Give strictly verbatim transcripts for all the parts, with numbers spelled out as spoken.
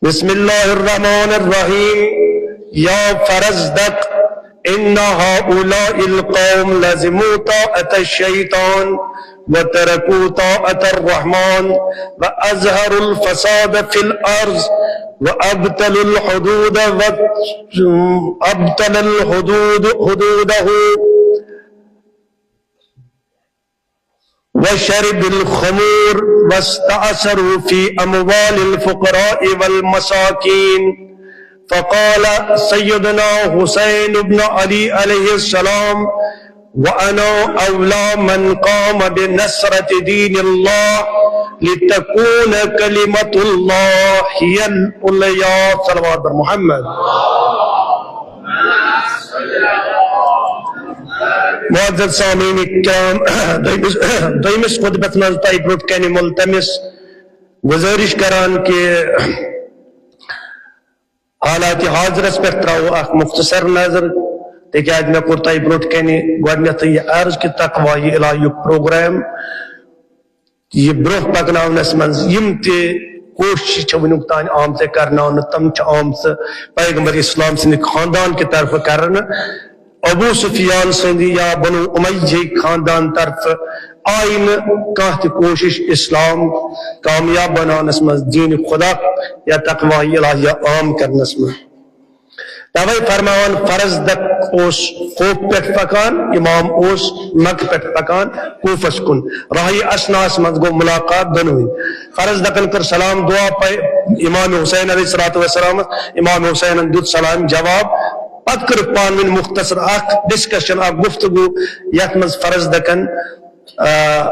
بسم الله الرحمن الرحيم. يا فرزدق، إن هؤلاء القوم لزموا طاعة الشيطان وتركوا طاعة الرحمن وأظهروا الفساد في الأرض وأبطلوا الحدود و-، أبطل الحدود، حدوده، وشرب الخمور واستعصروا في أموال الفقراء والمساكين. فقال سيدنا حسين بن علي عليه السلام: وأنا أولى من قام بنصرة دين الله لتكون كلمة الله هي العليا. صلوات بر محمد. معزز سامعین کرام، دوٚیمِس، دوٚیمِس خطبس منٛز تۄہہِ برٛونٛٹھ کنہِ ملتمس گزٲرِش کران کہِ حالات حاضرس پٮ۪ٹھ ترٛاوو اکھ مختصر نظر، تِکیازِ مےٚ کوٚر تۄہہِ برٛونٛٹھ کنہِ گۄڈٕنیتھٕے یہِ عرض کہِ تقوی الہیُک پروگرام یہِ برٛونٛہہ پکناونس منٛز یِم تہِ کوٗششہٕ چھِ وٕنیُک تام آمژٕ کرناونہٕ، تِم چھِ آمژٕ پیغمبر اسلام سٕنٛدِ خاندان کہِ طرفہٕ کرنہٕ۔ ابو سفیان سٕنٛدِ یا بنو امیہ خاندان طرفہٕ آیہِ نہٕ کانٛہہ تہِ کوٗشش اسلام کامیاب بناونس منٛز، دین خدا یا تقوی الہیہ عام کرنس منٛز۔ توے فرماوان، فرزدق اوس کوفہ پٮ۪ٹھ پکان، امام اوس مکہ پٮ۪ٹھ پکان کوفس کُن۔ راہی اثناہس منٛز گوٚو ملاقات دۄنوٕنۍ۔ فرزدقن کٔر سلام دعا پے-، امام حسین علیہ الصلوۃ والسلام، امام حسینن دیُت سلام جواب۔ پتہٕ کٔرٕکھ پانہٕ ؤنۍ مختصر اکھ ڈسکشن، اکھ گفتگو، یتھ منٛز فرزدقن، آ، آ،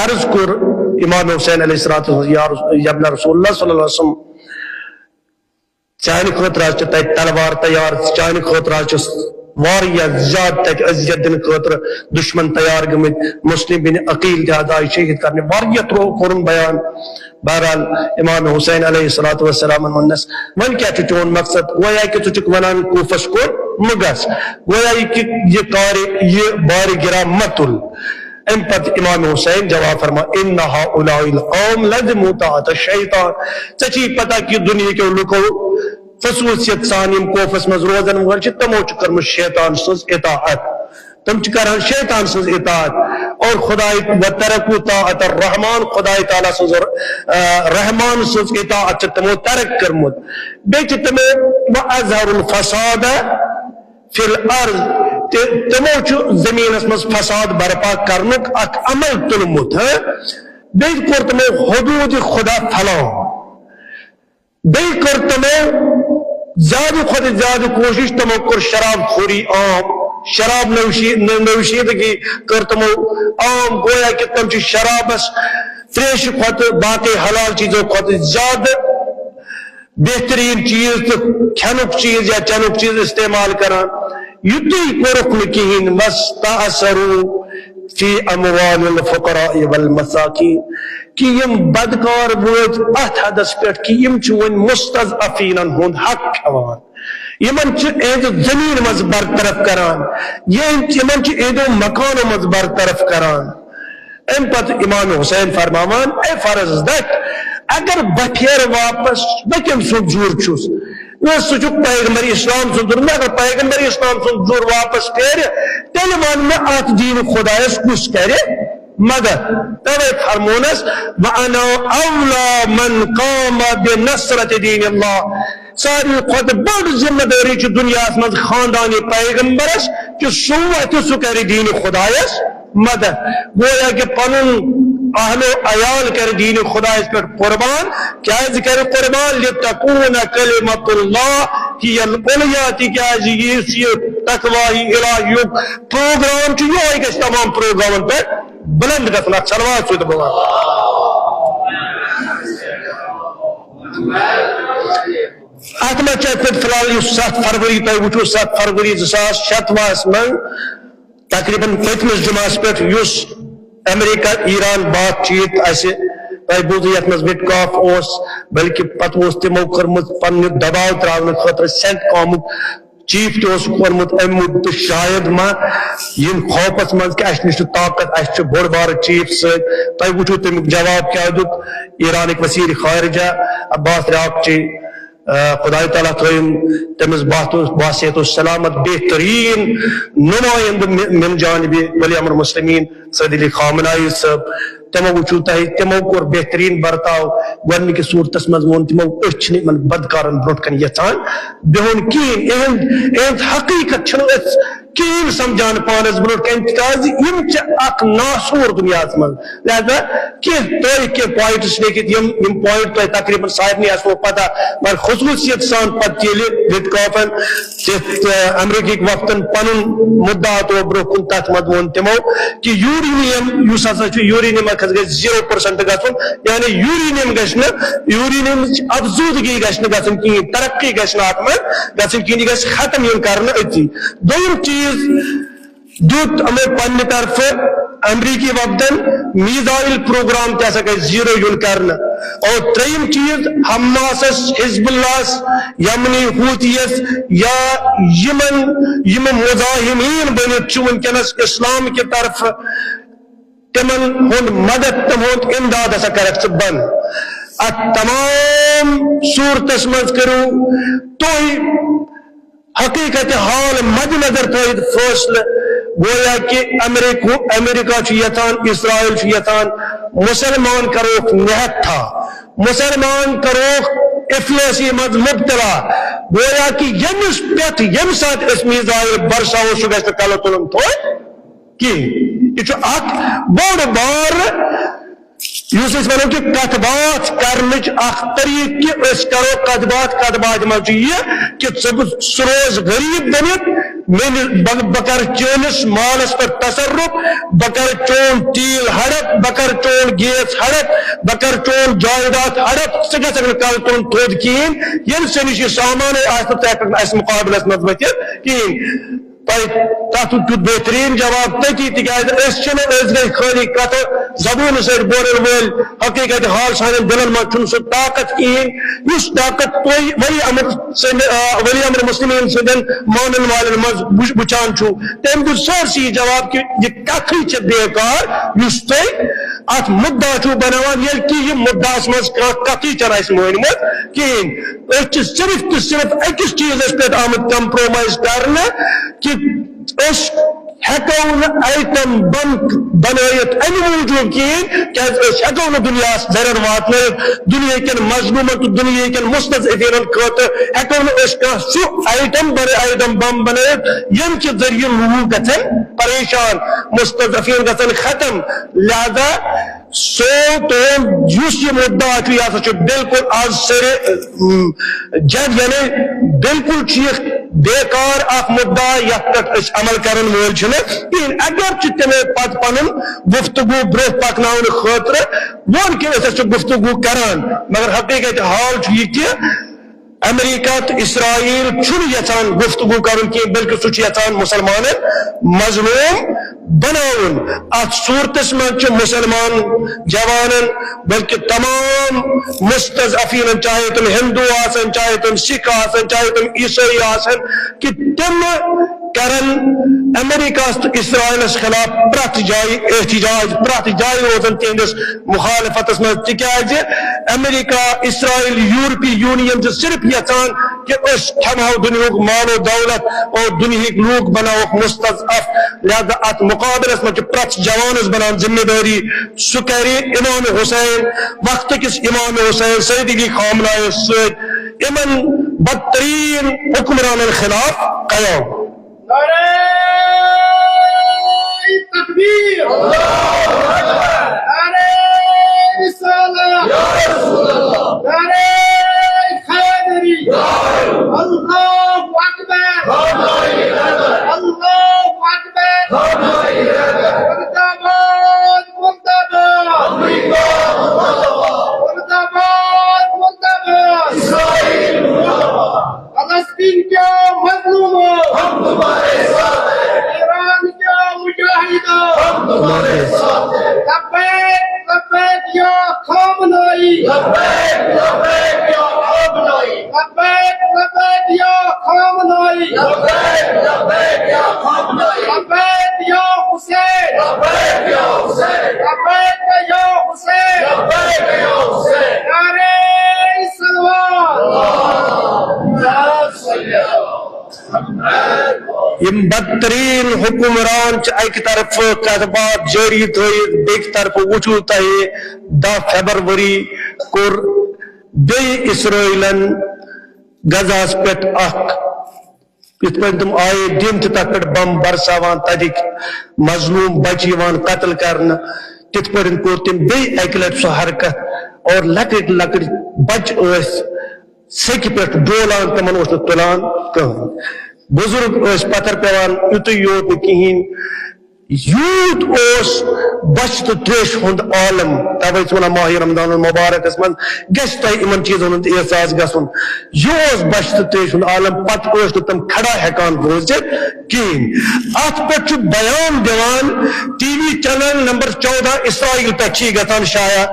عرض کوٚر امام حسین علیہ الصلوۃ والسلام، یا رس-، یا ابن رسول اللہ صلی اللہ علیہ وسلم، چانہِ خٲطرٕ حظ چھِ تَتہِ تلوار تیار، چانہِ خٲطرٕ حظ چھِ واریاہ زیادٕ تَتہِ اذیت دِنہٕ خٲطرٕ دُشمن تیار گٔمٕتۍ۔ مسلم بن عقیل تہِ حظ آیہِ شہید کرنہِ، واریاہ ترٛوو کوٚرُن بیان۔ بہرحال، امام حسین علیہ الصلوۃ والسلامن ووٚننس، "وۄنۍ کیٛاہ چھُ چون مقصد؟ گویا کہِ ژٕ چھُکھ ونان کوفس کُن مہٕ گژھ، گویا یہِ کہِ یہِ کارِ، یہِ بارِ گرا مہ تُل۔" امہِ پتہٕ امام حسین جواب فرما، "ان هؤلاء القوم لزموا طاعة الشیطان۔" ژےٚ چھے پتہ کہِ دُنیہکیو لُکو خصوصیت سان یِم کوفس منٛز روزن وٲلۍ چھِ، تِمو چھِ کٔرمٕژ شیطان سٕنٛز اطاعت۔ تِم چھِ کران شیطان سٕنٛز اطاعت۔ اور خداے، "وترکوا طاعة الرحمن"، خداے تعالیٰ سٕنٛز، آ، رحمان سٕنٛز اطاعت چھِ تِمو ترک کٔرمٕژ۔ بیٚیہِ چھِ تِمو "واظہروا الفساد فی الارض"، تہِ تِمو چھُ زٔمیٖنَس منٛز فساد برپا کرنُک اکھ عمل تُلمُت، ہاں؟ بیٚیہِ کوٚر تِمو حدوٗد خدا فلاح۔ بیٚیہِ کٔر تِمو زیادٕ کھۄتہٕ زیادٕ کوٗشِش، تِمو کوٚر شراب خوری عام، شراب نوشی-، نو-، نوشیدگی کٔر تِمو عام، گویا کہِ تِم چھِ شرابس تریشہِ کھۄتہٕ، باقٕے حلال چیٖزو کھۄتہٕ زیادٕ بہتریٖن چیٖز تہٕ کھٮ۪نُک چیٖز یا چٮ۪نُک چیٖز استعمال کران۔ یُتُے کوٚرُکھ نہٕ کِہیٖنۍ، "واستعصروا فی اموال الفقراء والمساکین"، کہِ یِم بدکار وٲتۍ اتھ حدس پٮ۪ٹھ کہِ یِم چھِ وۄنۍ مستضعفینن ہُنٛد حق کھٮ۪وان، یِمن چھِ اہنٛدِ زٔمیٖن منٛز برطرف کران، یِم، یِمن چھِ اہنٛدیو مکانو منٛز برطرف کران۔ امہِ پتہٕ امام حسین فرماوان، "اے فرزدق، اگر بہٕ پھیرٕ واپس، بہٕ کٔمۍ سُنٛد زُر چھُس؟ نہ، سُہ چھُ پیغمبر اسلام سُنٛد زُر۔ مےٚ اگر پیغمبر اسلام سُنٛد زُر واپس پھیرِ، تیٚلہِ وَن مےٚ، اتھ دین خدایس کُس کرِ مدد؟" توے فرمونس، "وانا اولا من قام بنصرت دین اللہ"۔ ساروی کھۄتہٕ بٔڑ ذمہٕ دٲری چھِ دُنیاہَس منٛز خاندانِ پیغمبرس کہِ سُہ وَتھِ، سُہ کَرِ دیٖنِ خۄدایَس مدد۔ گویا کہِ پَنُن اہل و عیال کَرِ دیٖنِ خۄدایَس پٮ۪ٹھ قربان۔ کیٛازِ کَرِ قربان؟ "لِتَکُونَ کَلِمَتُ اللہِ ہِیَ العُلْیا"، تِکیٛازِ یُس یہِ تقوی الہیُک پروگرام چھُ، یِہوٚے گژھِ تمام پروگرامَن پٮ۪ٹھ بلند گژھُن۔ اَتھ صلوات سۭتۍ بولا۔ اتھ منٛز چھِ اتھ پٮ۪ٹھ فی الحال یُس ستھ فروری تۄہہِ وٕچھو، ستھ فروری زٕ ساس شتوُہس منٛز تقریباً پٔتمِس جمعس پٮ۪ٹھ یُس امریکہ ایران بات چیت اسہِ تۄہہِ بوٗزوٕ، یتھ منٛز وِٹکاف اوس، بلکہِ پتہٕ اوس تِمو کٔرمٕژ پننہِ دباو تراونہٕ خٲطرٕ سینٹ کامُک چیف تہِ اوسُکھ ووٚنمُت اَمہِ موٗجوٗب، تہٕ شاید ما یِم خوفس منٛز کہِ اَسہِ نِش چھُ طاقت، اَسہِ چھُ بوٚڑ بارٕ چیف سۭتۍ۔ تۄہہِ وٕچھِو تَمیُک جواب کیٛاہ دیُت ایرانٕکۍ وزیر خارجہ عباس راغچی، آ، خدایہِ تعالیٰ تھٲیِن تٔمِس بحت و، بحثیت و سلامت، بہتریٖن نُمٲیِندٕ مِ-، من جانبِ ولی امر مسلمین سید علی خامنائی صٲب۔ تِمو وٕچھِو تۄہہِ، تِمو کوٚر بہتریٖن برتاو۔ گۄڈٕنِکِس صوٗرتس منٛز ووٚن تِمو، أسۍ چھِنہٕ یِمن بدکارن برونٛٹھ کنہِ یژھان بِہُن کِہیٖنۍ۔ اِہِنٛد، اِہِنٛد حقیٖقت چھِنہٕ أسۍ کِہیٖنۍ سمجھان پانس برونٛٹھ کنہِ، تِکیازِ یِم چھِ اکھ ناسوٗر دُنیاہس منٛز۔ لہذا کینٛہہ تۄہہِ کینٛہہ پوینٹس لیکھِتھ، یِم، یِم پوینٹ تۄہہِ تقریباً سارنٕے آسنو پتہ، مگر خصوٗصیت سان پتہٕ ییٚلہِ وِٹکافن تِتھ، آ، امریکہٕکۍ وفدن پنُن مُدعا تھوٚو برونٛہہ کُن، تتھ منٛز ووٚن تِمو کہِ یوٗرینیم یُس ہسا چھُ، یوٗرینیم ہسا گژھِ زیٖرو پٔرسنٹ گژھُن، یعنی یوٗرینیم گژھِ نہٕ، یوٗرینیمٕچ افزودگی گژھِ نہٕ گژھٕنۍ کِہیٖنۍ، ترقی گژھِ نہٕ اتھ منٛز گژھٕنۍ کِہیٖنۍ، یہِ گژھِ ختم یُن کرنہٕ أتی۔ دوٚیِم چیٖز، دیُت یِمو پننہِ طرفہٕ امریکی وفدن میزائل پروگرام تہِ ہسا گژھِ زیٖرو یُن کرنہٕ۔ اور ترٛیٚیِم چیٖز، حماسس، حزب اللہس، یمنی حوثیس یا یِمن، یِم مزاحمین بٔنِتھ چھِ وٕنکیٚنس اسلام کہِ طرفہٕ، تِمن ہُنٛد مدد، تِمن ہُنٛد امداد ہسا کرکھ ژٕ بنٛد۔ اتھ تمام صورتس منٛز کٔرِو تُہۍ حقیقت حال مد نظر تھٲوِتھ فٲصلہٕ، گویا کہ امریکہ، امریکہ چھُ یژھان، اسرائیل چھُ یژھان، مسلمان کروکھ نہتھا، مسلمان کروکھ افلاسی منٛز مبتلا، گویا کہ ییٚمِس پٮ۪ٹھ ییٚمہِ ساتہٕ أسۍ میزائل برساوو، سُہ گژھِ نہٕ کلہٕ تُلُن تھوٚد کِہیٖنۍ۔ یہِ چھُ اکھ بوٚڑ بار یُس أسۍ ونو کہِ کتھ باتھ کرنٕچ اکھ طریقہٕ کہِ أسۍ کرو کتھ باتھ، کتھ باتھِ منٛز چھُ یہِ کہِ ژٕ بہٕ سُہ روز غریب بٔنِتھ، مےٚ نِش، بہٕ، بہٕ کرٕ چٲنِس مالس پٮ۪ٹھ تصرف، بہٕ کرٕ چون تیٖل ہڑپ، بہٕ کرٕ چون گیس ہڑپ، بہٕ کرٕ چون جائیداد ہڑپ، ژٕ گژھکھ نہٕ کلہٕ تُلُن تھوٚد کِہیٖنۍ، ییٚلہِ ژےٚ نِش یہِ سامان آسہِ نہٕ، ژٕ ہٮ۪ککھ نہٕ اسہِ مقابلس منٛز ؤتھِتھ کِہیٖنۍ۔ تۄہہِ تَتھ دیُت بہتریٖن جواب تٔتی، تِکیٛازِ أسۍ چھِنہٕ، أسۍ گٔے خٲلی کَتھٕ زبٲنہِ سۭتۍ بولَن وٲلۍ، حقیٖقت حال سانٮ۪ن دِلَن منٛز چھُنہٕ سُہ طاقت کِہیٖنۍ، یُس طاقت تُہۍ ولی امر سٕنٛدِ، آ، ولی امر مسلمین سٕنٛدٮ۪ن مانَن والٮ۪ن منٛز وٕچھ-، وٕچھان چھُو۔ تٔمۍ دیُت سٲرسٕے یہِ جواب کہِ یہِ کَتھٕے چھِ بیکار، یُس تُہۍ اَتھ مُدعا چھُو بَناوان، ییٚلہِ کہِ یہِ مُدعاہَس منٛز کانٛہہ کَتھٕے چھَنہٕ اَسہِ مٲنمٕژ کِہیٖنۍ۔ أسۍ چھِ صرف تہٕ صرف أکِس چیٖزَس پٮ۪ٹھ آمٕتۍ compromise کرنہٕ کہِ أسۍ ہٮ۪کو نہٕ ایٹم بم بنٲیِتھ اَمہِ موٗجوٗب کِہیٖنۍ، کیٛازِ أسۍ ہٮ۪کو نہٕ دُنیاہَس ضرر واتنٲیِتھ، دُنیاہٕکٮ۪ن مظلوٗمَن تہٕ دُنیاہٕکٮ۪ن مستضعفیٖنَن خٲطرٕ ہٮ۪کو نہٕ أسۍ کانٛہہ سُہ ایٹم بنٲ-، ایٹم بم بنٲیِتھ، ییٚمہِ کہِ ذٔریعہٕ لوٗکھ گژھن پریشان، مستضعفیٖن گژھن ختم۔ لہذا سو تُہُنٛد یُس یہِ مُدعا چھُ، یہِ ہسا چھُ بالکل آز سرِ، اۭں، جد، یعنی بالکل چھُ یہِ بیکار اکھ مُدعا یتھ پٮ۪ٹھ أسۍ عمل کرن وٲلۍ چھِنہٕ کِہیٖنۍ۔ اگر چھِ تِمو پتہٕ پنُن گفتگو برٛونٛہہ پکناونہٕ خٲطرٕ ووٚن کہِ أسۍ ہسا چھِ گفتگو کران، مگر حقیقت حال چھُ یہِ کہِ امریکہ تہٕ اسرائیل چھُنہٕ یژھان گفتگو کرُن کینٛہہ، بلکہ سُہ چھُ یژھان مسلمانن مظلوم بناوُن۔ اتھ صورتس منٛز چھُ مسلمان جوانن، بلکہ تمام مستضعفینن، چاہے تِم ہندو آسن، چاہے تِم سکھ آسن، چاہے تِم عیسائی آسن، کہ تِم کرن امریکہس تہٕ اسرائیلس خلاف پرٛٮ۪تھ جایہِ احتجاج، پرٛٮ۪تھ جایہِ روزن تِہنٛدِس مخالفتس منٛز، تِکیازِ امریکہ، اسرائیل، یورپی یونین چھِ صرف یژھان کہ أسۍ کھٮ۪مہو دُنیاہُک مال و دولت اور دُنیاہٕکۍ لوٗکھ بناوکھ مستضعف۔ لہذا اتھ مقابلس منٛز چھِ پرٛٮ۪تھ جوانس بنان ذمہ دٲری، سُہ کرِ امام حسین، وقتہٕ کِس امام حسین سید علی خامنہ یس سۭتۍ یِمن بدترین حکمرانن خلاف قیام۔ نعرہ تکبیر، اللہ اکبر، نعرہ رسالت، یا رسول اللہ، نعرہ حیدری، یا اللہ اکبر، اللہ اکبر، اللہ اکبر، اللہ اکبر۔ مردہ باد، مردہ باد، امریکہ مردہ باد، مردہ باد، مردہ باد، اسرائیل مردہ باد۔ فلسطین کے مظلوموں، ہم تمہارے ساتھ ہیں۔ ایران کے مجاہدوں، ہم تمہارے ساتھ ہیں۔ لبیک، لبیک یا خامنائی، لبیک، لبیک یا خامنائی۔ لبیک لبیک یا خامنائی، لبیک لبیک یا خامنائی، لبیک یا حسین، لبیک یا حسین، لبیک یا حسین، لبیک یا حسین۔ نعرہ صلوات۔ اللہم صل علی محمد۔ یِم بدترین حکمران چھِ اکہِ طرفہٕ کتھ باتھ جٲری تھٲیِتھ، بیٚکہِ طرفہٕ وٕچھِو تۄہہِ دَہ فیبرؤری کوٚر بیٚیہِ اسرائیلن غزہس پٮ۪ٹھ اکھ، یِتھ پٲٹھۍ تِم آیے دِن تہٕ تتھ پٮ۪ٹھ بم برساوان، تتِکۍ مظلوم بچہِ یِوان قتل کرنہٕ، تِتھ پٲٹھۍ کوٚر تٔمۍ بیٚیہِ اکہِ لٹہِ سۄ حرکت، اور لۄکٕٹۍ لۄکٕٹۍ بچہِ ٲسۍ سیٚکہِ پٮ۪ٹھ ڈولان، تِمن اوس نہٕ تُلان کٕہٕنۍ۔ بُزرگ ٲسۍ پتھر پٮ۪وان، یُتُے یوت نہٕ کِہیٖنۍ، یوٗت اوس بۄچھِ تہٕ تریشہِ ہُنٛد عالم۔ توے چھِ ونان ماہِ رمضان المبارکس منٛز گژھِ تۄہہِ یِمن چیٖزن ہُنٛد احساس گژھُن۔ یہِ اوس بۄچھِ تہٕ تریشہِ ہُنٛد عالم، پتہٕ ٲسۍ نہٕ تِم کھڑا ہٮ۪کان روٗزِتھ کِہیٖنۍ۔ اتھ پٮ۪ٹھ چھُ بیان دِوان ٹی وی چینل نمبر چودہ اسرائیل پٮ۪ٹھ چھِ یہِ گژھان شایع۔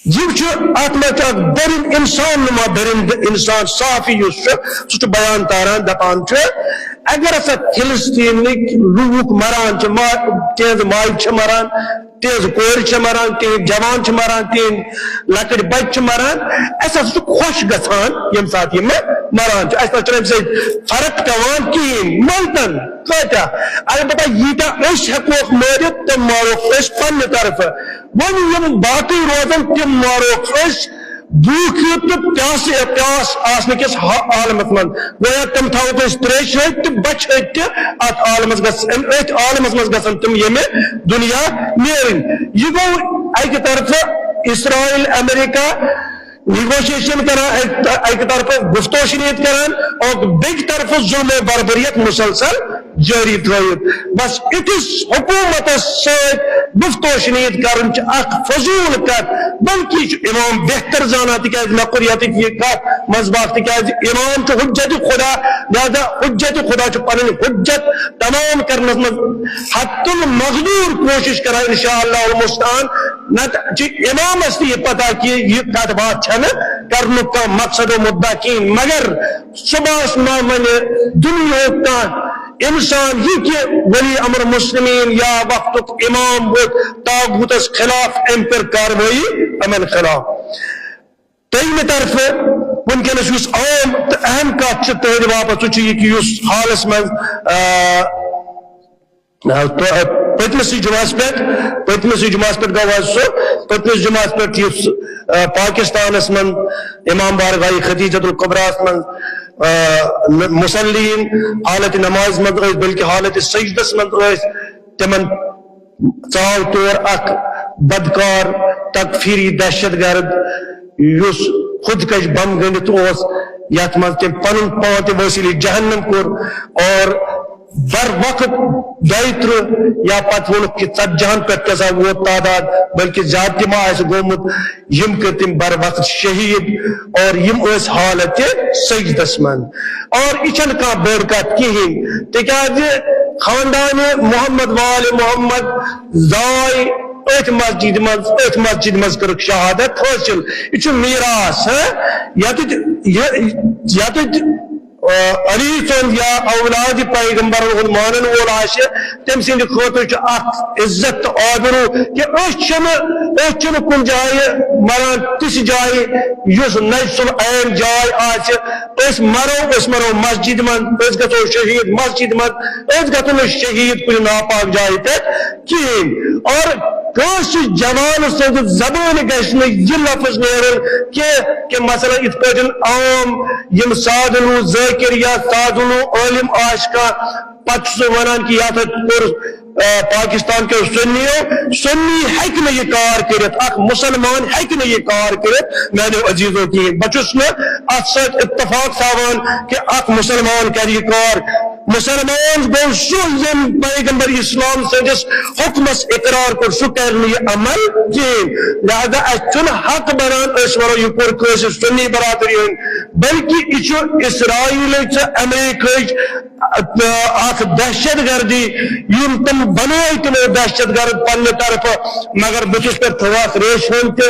یِم چھِ، اتھ منٛز چھُ اکھ درند، انسان نما درند انسان، صحافی یُس چھُ، سُہ چھُ بیان تاران، دپان چھُ، اگر ہسا فلسطینٕکۍ لوٗکھ مران چھِ، ما-، تِہنٛز ماجہِ چھِ مران، تِہنٛز کورِ چھِ مران، تِہنٛدۍ جوان چھِ مران، تِہنٛدۍ لۄکٕٹۍ بچہِ چھِ مران، اسہِ ہسا چھُ خۄش گژھان ییٚمہِ ساتہٕ یِم مران چھِ۔ اسہِ نہ چھُنہٕ امہِ سۭتۍ فرق پٮ۪وان کِہیٖنۍ، مٲلتن کۭتیاہ، البتہ ییٖتیاہ أسۍ ہٮ۪کوکھ مٲرِتھ، تِم ماروکھ أسۍ پننہِ طرفہٕ۔ وۄنۍ یِم باقٕے روزن، تِم ماروکھ أسۍ بھوٗکہِ تہٕ پیاسہٕ، پیاس آسنہٕ کِس حا-، عالمس منٛز۔ گویا تِم تھاووکھ أسۍ تریشہِ ہٕتۍ تہٕ بۄچھِ ہٕتۍ تہِ اتھ عالمس گژھ-، أمۍ أتھۍ عالمس منٛز گژھن تِم ییٚمہِ دُنیا نیرٕنۍ۔ یہِ گوٚو اکہِ طرفہٕ اسرائیل، امریکہ نیگوشیشن کران، اکہِ، اکہِ طرفہٕ گفتو شنید کران، اور بیٚکہِ طرفہٕ ظلم و بربریت مسلسل جٲری تھٲوِتھ۔ بس یِتھِس حکوٗمتس سۭتۍ گفتو شنید کرُن چھِ اکھ فضوٗل کتھ، بلکہِ یہِ چھُ امام بہتر زانان، تِکیازِ مےٚ کوٚر ییٚتہِ یہِ کتھ منٛز باق، تِکیازِ امام چھُ حجت خدا، لہذا حجت خدا چھُ پنٕنۍ حجت تمام کرنس منٛز حتی المقدور کوٗشش کران، انشاء اللہ المستعان۔ نتہٕ چھِ امامس تہِ یہِ پتہ کہِ یہِ کتھ باتھ چھنہٕ کرنُک کانٛہہ مقصد و مدعا کِہیٖنۍ، مگر صبحس ما ونہِ دُنیاہُک کانٛہہ انسان یہِ کہِ ولی امر مسلمین یا وقتُک امام ووت طاغوتس خلاف، امہِ کٔر کاروٲیی یِمن خلاف۔ ترٛیٚیِمہِ طرفہٕ وٕنکیٚنس یُس عام تہٕ اہم کتھ چھِ تُہنٛدِ باپتھ، سُہ چھُ یہِ کہِ یُس حالس منٛز، آ، آ، تہٕ، آ، پٔتمِسٕے جمعس پٮ۪ٹھ، پٔتمِسٕے جمعس پٮ۪ٹھ گوٚو حظ سُہ، پٔتمِس جمعس پٮ۪ٹھ یُس، آ، پاکستانس منٛز امام بارگاہی خدیجۃ الکبریٰ ہس منٛز، آ، ن-، مصلین حالت نماز منٛز ٲسۍ، بلکہِ حالت سجدس منٛز ٲسۍ، تِمن ژاو تور اکھ بدکار تکفیری دہشت گرد، یُس خودکش بم گٔنڈِتھ اوس، یتھ منٛز تٔمۍ پنُن پان تہِ وسیلہِ جہنم کوٚر، اور بر وقت دۄیہِ ترٕہ یا پتہٕ ووٚنُکھ کہِ ژتجی ہن پٮ۪ٹھ تہِ ہسا ووت تعداد، بلکہِ زیادٕ تہِ ما آسہِ گوٚمُت، یِم کٔرۍ تٔمۍ بر وقت شہید، اور یِم ٲسۍ حالت سجدس منٛز۔ اور یہِ چھنہٕ کانٛہہ بٔڑ کتھ کِہیٖنۍ، تِکیازِ خاندان محمد وال محمد زاے أتھۍ مسجد منٛز، أتھۍ مسجد منٛز کٔرٕکھ شہادت حٲصِل۔ یہِ چھُ میراث، ہاں؟ یتٕتھۍ، یہِ، یتٕتھۍ، آ، علی سُنٛد یا اولاد پیغمبرن ہُنٛد مانن وول آسہِ، تٔمۍ سٕنٛدِ خٲطرٕ چھُ اکھ عزت تہٕ آبرو کہِ أسۍ چھِنہٕ، أسۍ چھِنہٕ کُنہِ جایہِ مران تِژھ جایہِ یُس نجس العین جاے آسہِ۔ أسۍ مرو، أسۍ مرو مسجد منٛز، أسۍ گژھو شہید مسجد منٛز، أسۍ گژھو نہٕ شہید کُنہِ ناپاک جایہِ پٮ۪ٹھ کِہیٖنۍ۔ اور کٲنٛسہِ جوان سٕنٛدِ زبٲنہِ گژھِ نہٕ یہِ لفظ نیرُن کینٛہہ کہِ مثلاً یِتھ پٲٹھۍ عام یِم سادٕ لوٗ ذٲکِر یا سادٕ لوٗ عٲلِم آسہِ کانٛہہ، پتہٕ چھُ سُہ ونان کہِ یہِ ہسا کوٚر، آ، پاکستان کیو سُنیو۔ سُنی ہیٚکہِ نہٕ یہِ کار کٔرِتھ، اکھ مُسلمان ہیٚکہِ نہٕ یہِ کار کٔرِتھ، میانیو عزیزو، کِہیٖنۍ۔ بہٕ چھُس نہٕ اتھ سۭتۍ اتفاق تھاوان کہِ اکھ مُسلمان کرِ یہِ کار۔ مُسلمان گوٚو سُہ، ییٚمۍ پیغمبر اسلام سٕنٛدِس حُکمس اقرار کوٚر، سُہ کرِ نہٕ یہِ عمل کِہیٖنۍ۔ لہذا اسہِ چھُنہٕ حق بنان أسۍ ونو یہِ کوٚر کٲنٛسہِ سُنی برادری ہُنٛد، بلکہِ یہِ چھُ اسرائیلٕچ تہٕ امریکہٕچ تہٕ اکھ دہشت گردی، یِم تِم بنٲے تِمو دہشت گرد پننہِ طرفہٕ، مگر بہٕ چھُس پٮ۪ٹھ تھوڑا ریش ہُنٛد تہِ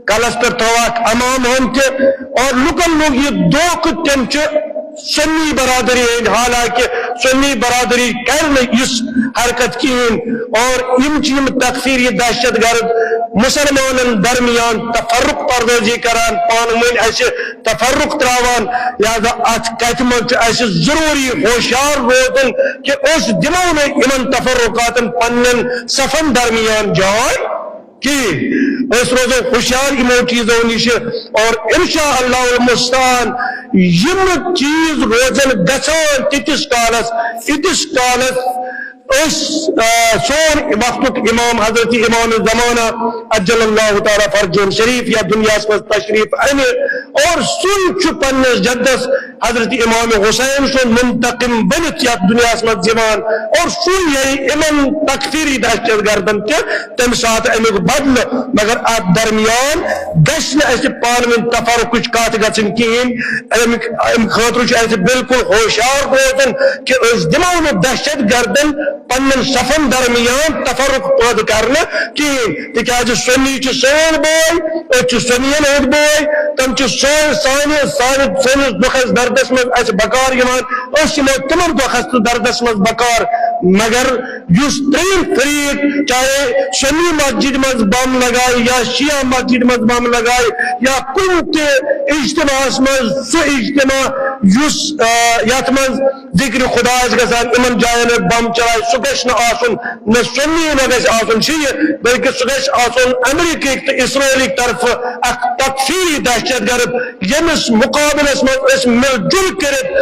کلس پٮ۪ٹھ تھوکھ عمامہٕ ہن تہِ، اور لُکن لوٚگ یہِ دھوکہٕ تِم چھِ سنی برادری ہٕنٛدۍ، حالانکہ سنی برادری کرِ نہٕ یُس حرکت کِہیٖنۍ۔ اور یِم چھِ یِم تکفیری دہشت گرد مسلمانن درمیان تفرق پردٲزی کران، پانہٕ ؤنۍ اسہِ تفرق تراوان۔ لہذا اتھ کتھِ منٛز چھُ اسہِ ضروری ہوشیار روزُن کہ أسۍ دِمو نہٕ یِمن تفرقاتن پننٮ۪ن صفن درمیان جاے کِہیٖنۍ۔ أسۍ روزو ہوشیار یِمو چیٖزو نِش، اور انشاء اللہ المستعان یِم چیٖز روزن گژھان تیٖتِس کالس، ییٖتِس کالس أسۍ، آ، سون وقتُک امام حضرت امام زمانہ عجل اللہ تعالیٰ فرجہ شریف یا دنیاہس منٛز تشریف انہِ، اور سُے چھُ پننِس جدس حضرت امام حسین سُنٛد منتقم بٔنِتھ یتھ دنیاہس منٛز یِوان، اور سُے ییہِ یِمن تکفیری دہشت گردن تہِ تمہِ ساتہٕ امیُک بدلہٕ۔ مگر اتھ درمیان گژھِ نہٕ اسہِ پانہٕ ؤنۍ تفرقٕچ کتھ گژھٕنۍ کِہیٖنۍ۔ امہِ امہِ خٲطرٕ چھُ اسہِ بالکل ہوشیار روزُن کہ أسۍ دِمو نہٕ دہشت گردن پننٮ۪ن صفن درمیان تفرق پٲدٕ کرنہٕ کِہیٖنۍ، تِکیازِ سنی چھِ سٲنۍ بٲے، أسۍ چھِ سنیَن ہٕنٛدۍ بٲے، تِم چھِ سٲنۍ، سانہِ، سانہِ، سٲنِس دُکھس دردس منٛز اَسہِ بکار یِوان، أسۍ یِمو تِمن دُکھس تہٕ دردس منٛز بکار۔ مگر یُس ترٛیٚیِم فریق، چاہے سنی مسجد منٛز بم لگایہِ یا شیعہ مسجد منٛز بم لگایہِ یا کُنہِ تہِ اجتماعس منٛز، سُہ اجتماع یُس، آ، یتھ منٛز ذکر خدا آسہِ گژھان، یِمن جاین بم چلایہِ، سُہ گژھِ نہٕ آسُن۔ نہ سنی نہ گژھِ آسُن شیعہ، بلکہ سُہ گژھِ آسُن امریکہٕکۍ تہٕ اسرائیلٕکۍ طرفہٕ اکھ تکفیری دہشت گرد، ییٚمِس مقابلس منٛز أسۍ مِل جُل کٔرِتھ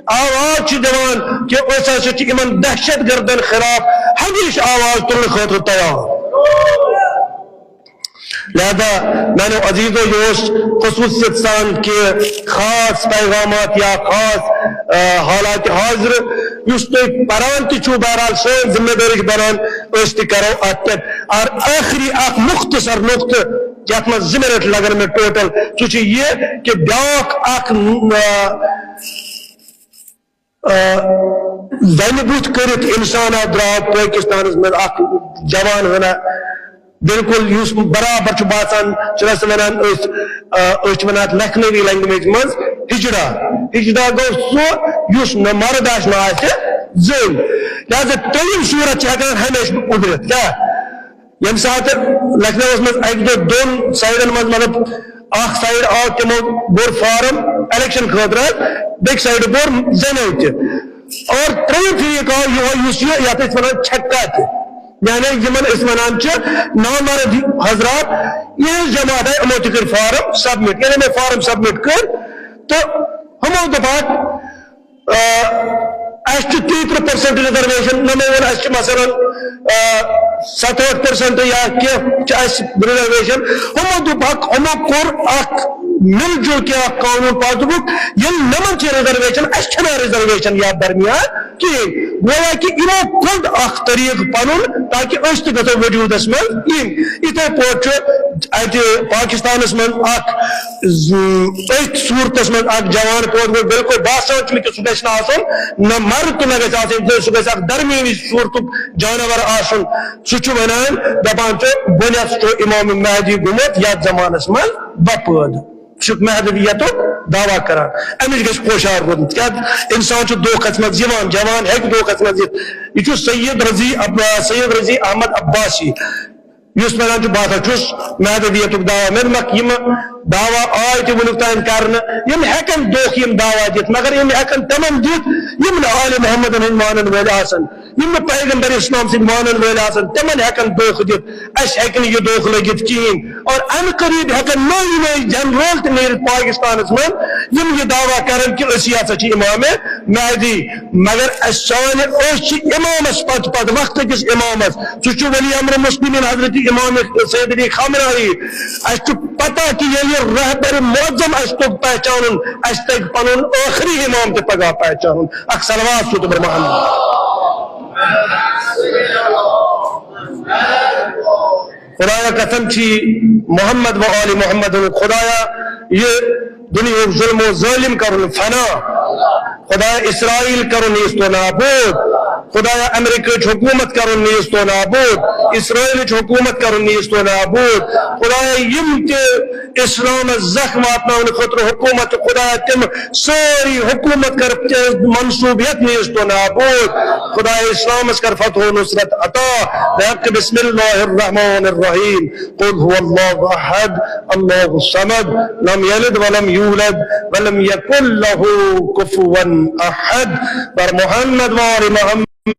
آواز چھِ دِوان کہ أسۍ ہسا چھِ یِمن دہشت گردن خلاف ہمیشہِ آواز تُلنہٕ خٲطرٕ تیار۔ لہذا میانیو عزیزو، یہ اوس خصوصیت سان کہ خاص پیغامات یا خاص، آ، حالات حاضر یُس تُہۍ پران تہِ چھِو، بہرحال سٲنۍ ذمہ دٲری چھِ بنان، أسۍ تہِ کرو اتھ پٮ۪ٹھ۔ اور ٲخری اکھ مختصر نقطہٕ یتھ منٛز زٕ منٹ لگن مےٚ ٹوٹل، سُہ چھُ یہِ کہ بیاکھ اکھ، آ، آ، زنہِ بُتھ کٔرِتھ اِنسانا درٛاو پٲکِستانَس منٛز اکھ جوان ہنا، بالکل یُس برابر چھُ باسان، چھِنہ سُہ وَنان أسۍ، آ، أسۍ چھِ وَنان اَتھ لکھنوی language منٛز ہِجڑا۔ ہِجڑا گوٚو سُہ یُس نہ مرد آسہِ نہ آسہِ زٔنۍ۔ لہذا ترٛیٚیِم صوٗرت چھِ ہٮ۪کان ہمیشہٕ اُبرِتھ۔ کیٛاہ؟ ییٚمہِ ساتہٕ لکھنؤَس منٛز اَکہِ دۄہ دۄن سایڈَن منٛز، مطلب، اکھ سایڈ آو تِمو بوٚر فارم الیکشن خٲطرٕ حظ، بیٚکہِ سایڈٕ بوٚر زَنیو تہِ۔ اور ترٛیٚیِم فریٖق آو یِہوٚے، یُس یہِ، یَتھ أسۍ وَنان چھکا تہِ، یعنی یِمن أسۍ وَنان چھِ نامرد حضرات، یِہٕنٛز جماعت آیہِ، یِمو تہِ کٔرۍ فارم سبمٹ، یعنی یِمو فارم سبمٹ کٔرۍ تہٕ ہُمو دوٚپہَکھ، آ، اَسہِ چھُ تیٚیہِ ترٕٛہ percent reservation، نہ مےٚ ووٚن اَسہِ چھِ مثلاً، آ، ستہٕ ہٲٹھ percent یا کینٛہہ چھِ اَسہِ reservation۔ ہُمو دوٚپُکھ، ہُمو کوٚر اکھ مِل جُل کینٛہہ اکھ قونوٗن پاس دوٚپُکھ، ییٚلہِ نَمَن چھِ reservation، اَسہِ چھَنہٕ reservation یَتھ درمیان کِہیٖنۍ۔ گویا کہِ یِمو کوٚڑ اکھ طریٖقہٕ پَنُن تاکہِ أسۍ تہِ گژھو وجوٗدَس منٛز یِنۍ۔ یِتھَے پٲٹھۍ چھُ اَتہِ پاکِستانَس منٛز اکھ ز-، أتھۍ صوٗرتَس منٛز اکھ جوان پٲدٕ گوٚو۔ بالکل باسان چھُ مےٚ کہِ سُہ گژھِ نہٕ آسُن نہ مرد تہٕ نہ گژھِ آسٕنۍ زٔنۍ، سُہ گژھِ اکھ درمیٲنی صوٗرتُک جانور آسُن۔ سُہ چھُ وَنان، دَپان چھُ، گۄڈٕنٮ۪تھ چھُ اِمام مہدی گوٚمُت یَتھ زمانَس منٛز بَپٲدٕ۔ سُہ چھُ مہدویتُک دعویٰ کران۔ أمِس گژھِ ہوشیار روزُن، تِکیٛازِ اِنسان چھُ دھوکَس منٛز یِوان، جوان ہیٚکہِ دھوکَس منٛز یِتھ۔ یہِ چھُ سید رضی عب-، سید رضی احمد عباسی۔ یُس وَنان چھُ، بہٕ ہسا چھُس مہدویتُک دعویٰ۔ مےٚ دوٚپمَکھ، یِم دعویٰ آے تہِ وُنیُک تام کرنہٕ، یِم ہٮ۪کن دھوکہٕ یِم دعویٰ دِتھ، مگر یِم ہٮ۪کن تِمن دِتھ، یِم نہٕ آلِ محمد ہٕنٛدۍ مانن وٲلۍ آسن، یِم نہٕ پیغمبر اسلام سٕنٛدۍ مانن وٲلۍ آسن، تِمن ہٮ۪کن دھوکہٕ دِتھ۔ اَسہِ ہٮ۪کہِ نہٕ یہِ دھوکہٕ لٔگِتھ کِہیٖنۍ۔ اور اَمہِ قریٖب ہٮ۪کن نٔوۍ نٔوۍ جنرل تہِ نیٖرِتھ پاکستانس منٛز، یِم یہِ دعویٰ کرن کہِ أسی ہسا چھِ امام مہدی۔ مگر اسہِ سانہِ، أسۍ چھِ امامس پتہٕ پتہٕ، وقتہٕ کِس امامس۔ سُہ چھُ ولی امر مسلمین حضرت امام سید علی خامنہ ای۔ اسہِ چھُ پتہ کہِ ییٚلہِ رہبر معظم اسہِ توٚگ پہچانُن، اسہِ تگہِ پنُن ٲخری امام تہِ پگاہ پہچانُن۔ اکھ صلوات سوٗزتو بر محمد۔ خدایا قسم چھی محمد و آل محمد ہُنٛد۔ خدایا، یہِ دُنیاہُک ظلم و ظٲلِم کرُن فنا۔ خدایا، اسرائیل کرُن نیست و نابود۔ خدایا، امریکہٕچ حکومت کرُن نیست و نابود۔ اسرائیلٕچ حکومت کرُن نیست و نابود۔ خدایا، یِم تہِ اسلامس زخم واتناونہٕ خٲطرٕ حکومت چھِ، خدایا، تِم سٲری حکومت کر منسوب ہیتھ نیست و نابود۔ خدایا، اسلامس کر فتح و نصرت عطا۔ بحق بسم اللہ الرحمن الرحیم۔ قل هو الله احد، الله الصمد، لم يلد ولم يولد، ولم يكن له كفوا احد۔ بر محمد وآل محمد۔